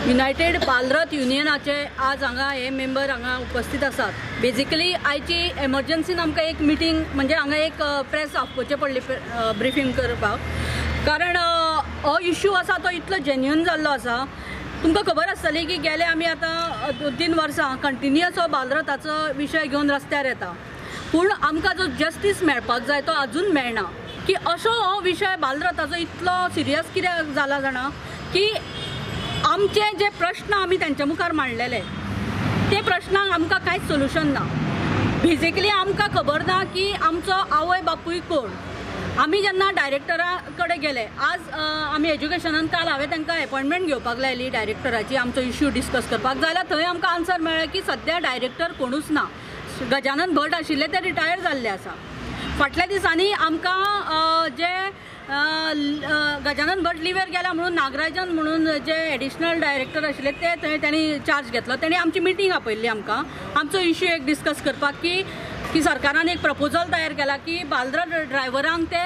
United Bal Rath युनियनाचे आज हांगा हे मेंबर हांगा उपस्थित आसात. बेजिकली आयची एमर्जन्सीन आमकां एक मिटींग म्हणजे हांगा एक प्रेस आपोवचें पडली ब्रिफींग करपाक, कारण हो इश्यू आसा तो इतलो जेन्युन जाल्लो आसा. तुमकां खबर आसतली की गेले आमी आतां 2-3 वर्सां कंटिन्युअस हो बालरथाचो विशय घेवन रस्त्यार येता, पूण आमकां जो जस्टीस मेळपाक जाय तो अजून मेळना. की असो हो विशय बालरथाचो इतलो सिरियस कित्याक जाला जाणा की आमचे जे प्रश्न आमी तेंच्या मुखार मांडलेले ते प्रश्नांक आमकां कांयच सोल्युशन ना. बेजिकली आमकां खबर ना की आमचो आवय बापूय कोण. आमी जेन्ना डायरेक्टरा कडेन गेले, आज आमी एज्युकेशनान काल हांवें तांकां एपॉयंटमेंट घेवपाक लायली डायरेक्टराची आमचो इश्यू डिस्कस करपाक, जाल्यार थंय आमकां आन्सर मेळ्ळें की सद्या डायरेक्टर कोणूच ना. गजानन भट आशिल्ले ते रिटायर जाल्ले आसा. फाटल्या दिसांनी आमकां जे गजानन भट लिवेर गेला म्हणून नागराजन म्हणून जे एडिशनल डायरेक्टर आशिल्ले ते थंय तांणी चार्ज घेतलो. तांणी आमची मिटींग आपयल्ली आमकां आमचो इश्यू एक डिस्कस करपाक की की सरकारान एक प्रपोजल तयार केला की बालरथ ड्रायव्हरांक ते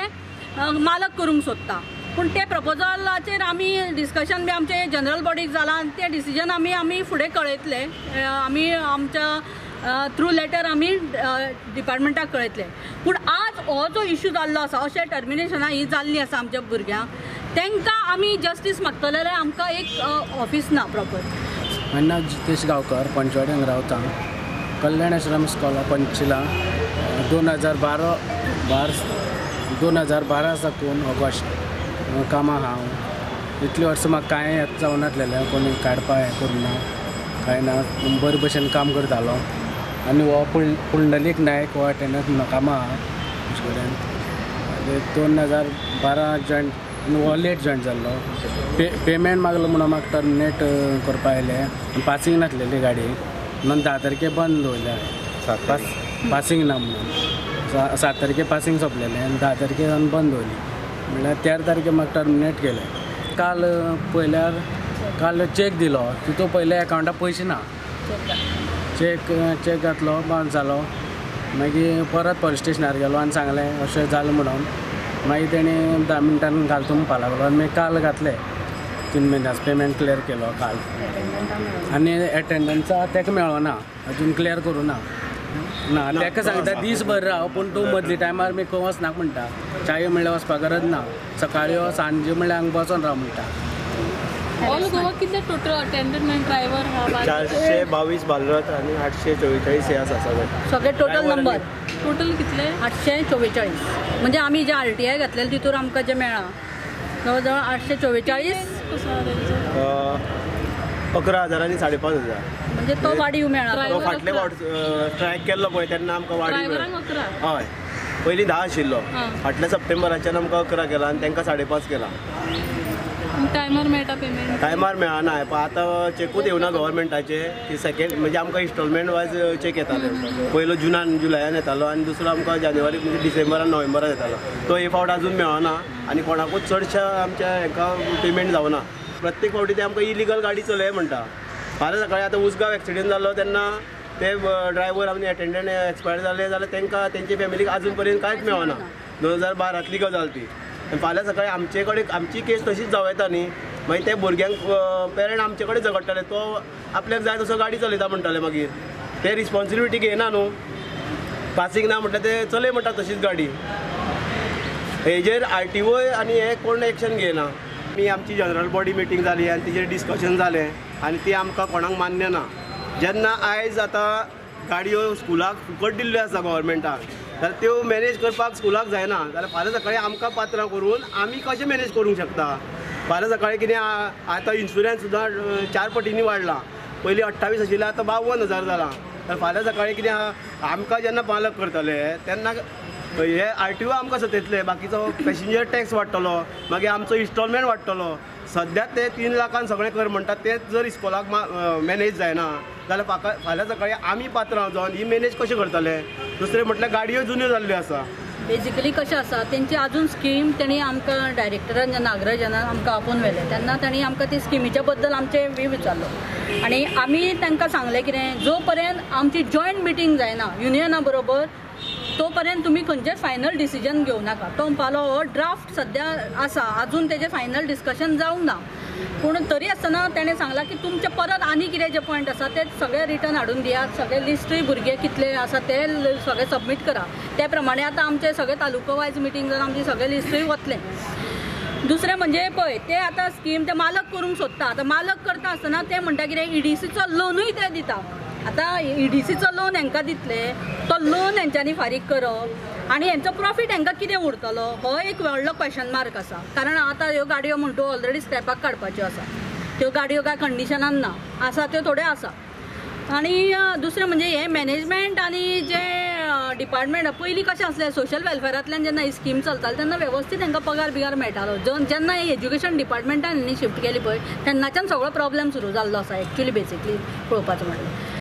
मालक करूंक सोदता, पूण ते प्रपोजलाचेर आमी डिस्कशन बी आमचें जनरल बॉडीक जालां आनी तें डिसिजन आमी आमी फुडें कळयतले. आमी आमच्या थ्रू लेटर आमी डिपार्टमेंटाक कळयतले. पूण आज हो जो इश्यू जाल्लो आसा, अशें टर्मिनेशनां ही जाल्लीं आसा आमच्या भुरग्यांक, तांकां आमी जस्टीस मागतले जाल्यार आमकां एक ऑफीस ना प्रॉपर. म्हजें नांव जितेश गांवकर, पंचवाडी हांगा रावता. कल्याण आश्रम स्कॉला पंचशिला 2012 साकून ऑगस्ट कामाक हांव. इतलीं वर्सां म्हाका कांय जावनासलेलें, कोणी काडपा हें करूं ना कांय ना, बरे भशेन काम करतालो. आनी हो पुंडलीक नायक हो अटेंडंट कामां आहा म्हजे कडेन. 2012 जॉयन, हो लेट जॉयन जाल्लो. पेमेंट मागलो म्हणून म्हाका टर्मिनेट करपा आयलें. पासींग नासलेली गाडी म्हणून 10 तारखे बंद दवरले हांवें, पासींग ना म्हणून. 7 तारखे पासींग सोंपलेलें आनी 10 तारखे बंद दवरली, म्हणल्यार 13 तारखे म्हाका टर्मिनेट केलें. काल पळयल्यार काल चॅक दिलो, तितून पयल्या एकावंटाक पयशे ना. चॅक घातलो, बाउन्स जालो. मागीर परत पोलीस स्टेशनार गेलो आनी सांगलें अशें जालें म्हणून. मागीर तेणी 10 मिनटान घालता म्हणपाक लागलो आनी मागीर काल घातले 3 म्हयन्याचो पेमेंट क्लियर केलो काल. आनी एटेंडन्सा ताका मेळना, अजून क्लियर करूं ना. ना ताका सांगता दीसभर राव, पूण तूं मदले टायमार मागीर खंय वचनाका म्हणटा. चायो म्हणल्यार वचपाक गरज ना, सकाळी यो सांजे म्हणल्यार हांगा बसोन राव म्हणटा. ऑल गोवा कितले टोटल अटेंडंट आनी ड्रायव्हर आहा? 422 बालरथ आनी 844 हे आसा सगळे. सगळे टोटल नंबर टोटल कितले? 844. म्हणजे आमी जे RTI घातलेले तितूर आमकां जे मेळ्ळां जवळ जवळ 844. 11,000 आनी 5,500 म्हणजे तो वाडीव मेळ्ळा. तो फाटले फावट स्ट्रायक केल्लो पळय तेन्ना आमकां वाडीव मेळ्ळा. हय, पयलीं 10 आशिल्लो, फाटल्या सप्टेंबराच्यान आमकां 11 केला आनी तांकां 5.5 केला. टायमार मेळटा पेमेंट? टायमार मेळना, पण आतां चॅकूच येवना गव्हर्मेंटाचे की सेकेंड म्हणजे आमकां इन्स्टॉलमेंट वायज चॅक येताले. पयलो जुनान जुलयान येतालो आनी दुसरो आमकां जानेवारी म्हणजे डिसेंबरान नोव्हेंबरान येतालो. तो हे फावट अजून मेळना आनी कोणाकूच चडश्या आमच्या हेका पेमेंट जावना. प्रत्येक फावटी ते आमकां इलिगल गाडी चलय म्हणटा. फाल्यां सकाळी आतां उसगांव एक्सिडंट जालो तेन्ना ते ड्रायव्हर आनी एटेंडंट एक्सपायर जाले जाल्यार तांकां तेंचे फॅमिलीक आजून पर्यंत कांयच मेळना. 2012तली गजाल ती. फाल्यां सकाळी आमचे कडेन आमची केस तशीच जावं येता न्ही, मागीर ते भुरग्यांक पेरंट आमचे कडेन झगडटाले, तो आपल्याक जाय तसो गाडी चलयता म्हणटाले. मागीर ते रिस्पॉन्सिबिलिटी घेयना न्हू, पासींग ना म्हणटा ते चलय म्हणटा तशीच गाडी. हेजेर RTO आनी हे कोण एक्शन घेयना. आमी आमची जनरल बॉडी मिटींग जाली आनी तिजेर डिस्कशन जालें आनी ती आमकां कोणाक मान्य ना. जेन्ना आयज आतां गाडयो स्कुलाक फुकट दिल्ल्यो आसा गव्हर्मेंटान, जाल्यार त्यो मॅनेज करपाक स्कुलाक जायना, जाल्यार फाल्यां सकाळी आमकां पात्रां करून आमी कशें मॅनेज करूंक शकता? फाल्यां सकाळी कितें आतां इन्शुरन्स सुद्दां 4 पटींनी वाडला. पयलीं 28 आशिल्लें, आतां 52,000 जालां. तर फाल्यां सकाळी कितें आमकां जेन्ना पालक करतले तेन्ना हे RTO आमकां सतयतले, बाकीचो पॅसेंजर टॅक्स वाडटलो, मागीर आमचो इन्स्टॉलमेंट वाडटलो. सद्याक ते 3 लाखान सगळें कर म्हणटात, तेच जर इस्कॉलाक मॅनेज जायना जाल्यार फाल्यां सकाळी आमी पात्रां जावन ही मॅनेज कशें करतले? दुसरें म्हटल्यार गाडयो जुन्यो जाल्ल्यो आसा. बेजिकली कशें आसा तेंची अजून स्कीम तेणी आमकां डायरेक्टरान जेन्ना नागराजनान आमकां आपोवन व्हेलें तेन्ना तांणी आमकां ती स्किमीच्या बद्दल आमचें बी विचारलो आनी आमी तांकां सांगलें कितें, जो पर्यंत आमची जॉयंट मिटींग जायना युनियना बरोबर तो पर्यंत तुमी खंयचें फायनल डिसिजन घेवं नाका. तो म्हणपालो हो ड्राफ्ट सद्या आसा, अजून तेजें फायनल डिस्कशन जावंक ना. पूण तरी आसतना तेणें सांगलां की तुमचे परत आनी कितें जे पॉयंट आसा ते सगळे रिटर्न हाडून दियात, सगळे लिस्टूय भुरगे कितले आसा ते सगळे सबमीट करा. ते प्रमाणे आतां आमचे सगळे तालुको वायज मिटींग जावन आमचे सगळे लिस्टूय वतले. दुसरें म्हणजे पळय ते आतां स्कीम ते मालक करूंक सोदता. आतां मालक करता आसतना ते म्हणटा कितें ईडीसीचो लोनूय ते दिता. आतां ईडीसीचो लोन हेंकां दितले, तो लोन हेंच्यांनी फारीक करप आनी हेंचो प्रॉफीट हेंकां कितें उरतलो हो एक व्हडलो क्वेशन मार्क आसा. कारण आतां ह्यो गाडयो म्हणटा ऑलरेडी स्क्रॅपाक काडपाच्यो आसा, त्यो गाडयो कांय कंडिशनान ना आसा, त्यो थोड्यो आसा. आनी दुसरें म्हणजे हें मॅनेजमेंट आनी जे डिपार्टमेंट पयलीं कशें आसलें सोशल वेलफेरांतल्यान जेन्ना ही स्कीम चलताली तेन्ना वेवस्थीत तांकां पगार बिगार मेळटालो. जेन्ना एज्युकेशन डिपार्टमेंटान हेणी शिफ्ट केली पळय तेन्नाच्यान सगळो प्रॉब्लेम सुरू जाल्लो आसा एक्चुली बेसिकली पळोवपाचो म्हणल्यार.